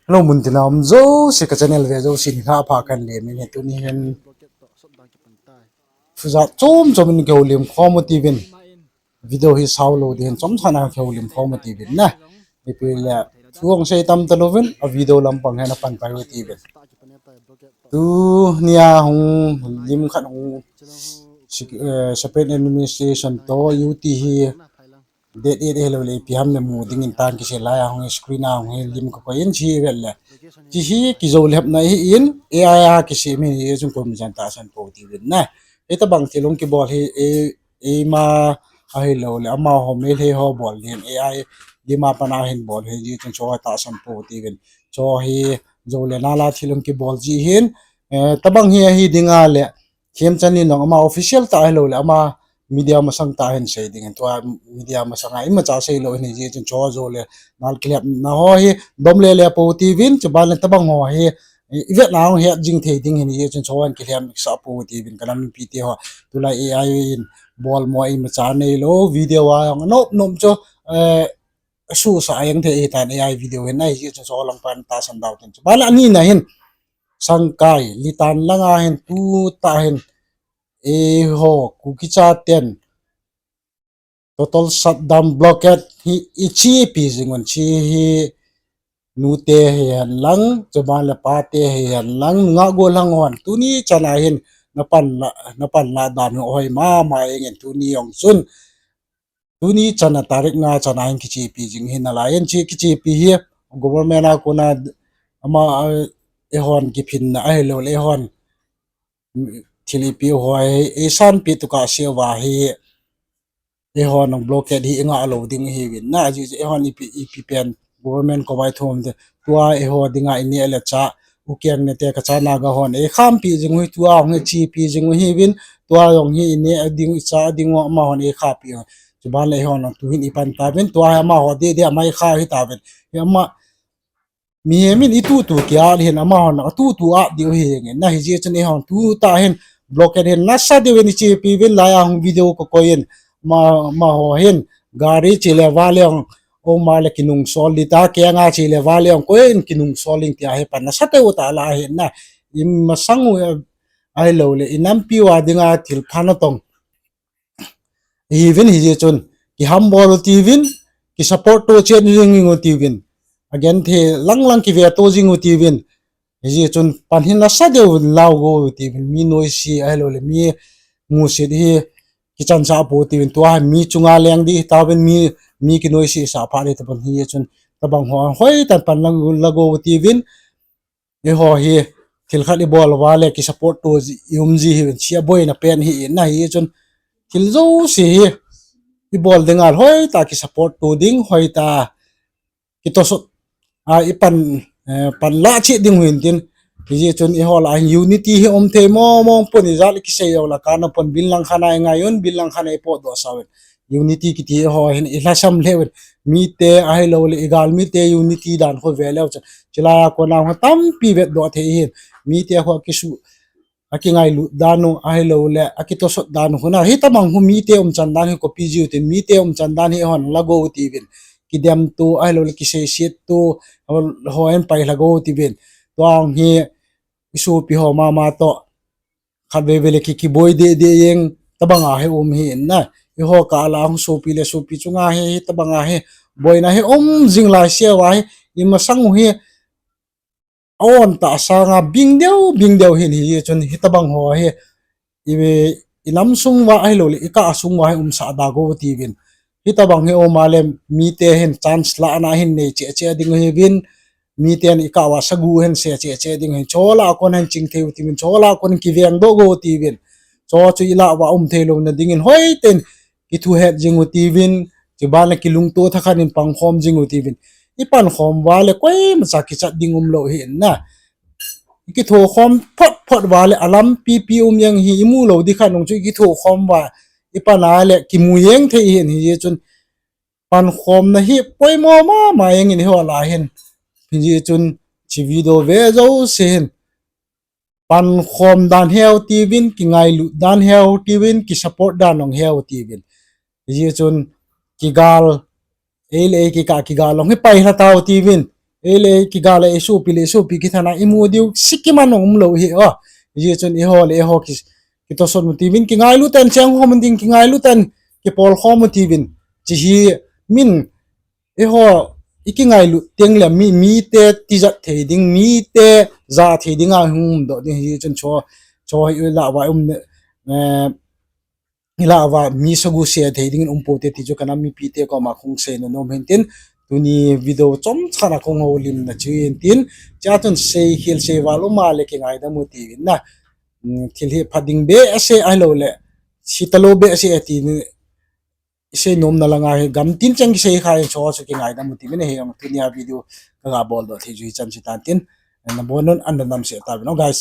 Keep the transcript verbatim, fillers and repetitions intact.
Hello, mun tina um jouse ka channel ve jouse ni lha pha kan le min he tuni hin. Fuzat chom chom in kihoulim khom u tivin. Video hi sao lou ding hin chomcha na kihoulim khom u tivin na. Ipi le thu hung sei tam talouvin a video lampang hin apan pai u tivin. Tunia hung lim khat hung sec-, eh, separate administration to U T hi date eight helou le ipi ham le mu dingin tan kisei lai a hung screen a hung hi lim ka koi in chi vet le. Chi hi kijou lepna hi in A I a kisei mi hi chung koimacha tahsan pou tivin na. Hitabang thil hung kibol hi e, eima ahilou le amaho Meitei ho bol ding A I lim a pan a hin bol hi ji chun cho tahsan pou tivin. Cho hi jou le nal a thil hung kibol ji hin, eh, tabang hi ahi ding a le Khemchand in jong ama official tah hilou le ama media masang tah hin sei ding hin tua media masang a imacha sei lou hin ji chun cho jou le nal kilepna ho hi dom le le pou tivin chuban le tabang ho hi i vetna hung het jing thei ding hin ji chun cho hin kilem sah pou tivin ka nam mipi te ho tulai A I in bol mo imacha neilou video a jong nop nop chu, eh, susa jeng thei hitan A I video hin ahi ji chun cho lang pan tahsan dau tin chuban le ani na hin Sangkai, Litan langa hin, tuta hin, eiho, Kuki chaten, total shutdown blockade hi, ichepi jing un chi hi, nute hihen lang, chuban le pate hihen lang, nungah gollhang hon, tuni chana hin, napan la, napan la dan ho hoi mama jeng in tuni jong chun. Tuni chana tarik nga chana hin kichepi jing hi nalai in chi kichepi hi government a kona ama, eh, eihon kiphinna ahilou le eihon thil ipi ho hi eisanpi tuka seuva hi eihon blockade hi inga lou ding hiuvin na ji eihon ipi, ipi pen government kovai thum te tua eiho dinga ine le cha ukeng ne te ka cha naga hon eikhampi jing u hi tua hung chepi jing u hiuvin tua jong hi ine ding cha ding u amahon eikhapi u chuban le eihon tu hin ipan tavin tua hi amaho de de amai kha hi tavin hi ama mihem in itutu kia hin amahon atutu a diu hi nge na hi ji chun eihon tuta hin blockade hin nasa diu in chepi vin lai a hung video ka koi in ma, amaho hin gari chi le va le hung Oma le kinungsol dita kenga chi le va le hung koi in kinungsol in tia hi pan nasa teu ta la hin na imasang u ahilou le inampi u a dinga thil pha natong hiuvin hi ji chun kihambol u tiuvin kisupport to chet jing u tiuvin agen the lang lang kive to jing u tiuvin hi ji chun pan hin nasa deu lau go u tiuvin mi noise ahilou le mi musit hi kichansah pou tiuvin tua mi chunga leng di tauvin mi, mi kinoise sah pha di tapan hi chun tabang ho hoi tan pan lang la go u tiuvin eiho hi thil khat ibol uva le kisupport to ji, i um ji hiuvin chi aboina pen hi in na hi chun thil jouse hi ibol dinga hoitah kisupport to ding hoitah kitosot a ipan, eh, pan la chi ding hin tin hi ji chun eiho la unity hi um thei mo mo pon ijat kisei u la kana pon bin lang khana ingai un bin lang khana ipo do sauvin unity kiti ho hin ilhasam lheh un mite ahilou le igalmite unity dan ho ve leu chun chilai a kona ho tampi vet do thei hin mite ho kisu akingailut dan u ahilou le akitosot dan u huna hitabang hu mite umchan dan hi kopi jiu tin mite umchan dan hi hon la go u tiuvin kidem to ahilou le kiseiset to ho en pai la go u tiuvin tua hi isopi ho mama to khatvei vei le ki, kiboi de de jeng tabang a hi um hi in na eiho ka la hung sopi le sopi chunga hi tabang a hi boina hi um jing lai seuva hi imasang u hi aon ta sanga bing deu bing deu hin hi chun hitabang ho hi i, i lam sung uva ahilou le i kah sung uva hi umsah da go u tiuvin hitabang hi um a le mite hin chance la na hin nei che che ding hiuvin miten i kah uva sagu hin se che che ding hin chola kon hin ching thei u tiuvin chola kon kiveng do go u tiuvin cho chu ila uva um thei lou na dingin hoiten kithuhet jing u tiuvin chuban le kilungto thakhat in pangkhom jing u tiuvin ipan khom uva le koimacha kichat ding um lou hi in na kitho khom phot phot uva le alam pipi um jeng hi imu lou di khat nung chu kitho khom uva ipan a le kimu jeng thei hin hi chun pankhomna hi poimo mama jeng in hi ho la hin hi chun chi video ve jouse hin pankhom dan heu tiuvin kingailut dan heu tiuvin kisupport dan ong heu tiuvin hi chun kigal ei le ei kikah kigal ong hi pai hla tau tiuvin Ei le kiga le ei sopi le sopi kithana imu diu sikiman umlou hi o. Hijeh chun eiho le eiho ki, kitosot mu tiuvin, kingailu tan cheng khom ding, kingailu tan kipol khom mu tiuvin. Chi hi min eiho ikingailu teng le mi, mite tijat thei ding, mite ja thei ding a hung umdoh ding hijeh chun cho, cho hi la va um ne, eh, Hilai a mi sagu se thei dingin um poute ti chu kanam mipite koma kong sei nom hin tin, tuni video chomcha na kong houlimna chu hin tin, chua chun seikhel seival um a le kingaidam u tiuvin na. Thil hi pha ding behseh ahilou le, hitalou behseh ati ni, isei nomna langa hi gamtin cheng kisei kha in cho chu kingaidam u tiuvin, hijong tunia video kaga boldoh thei chu hichan chu tan tin, nabon un ana damsel tauvin o guys.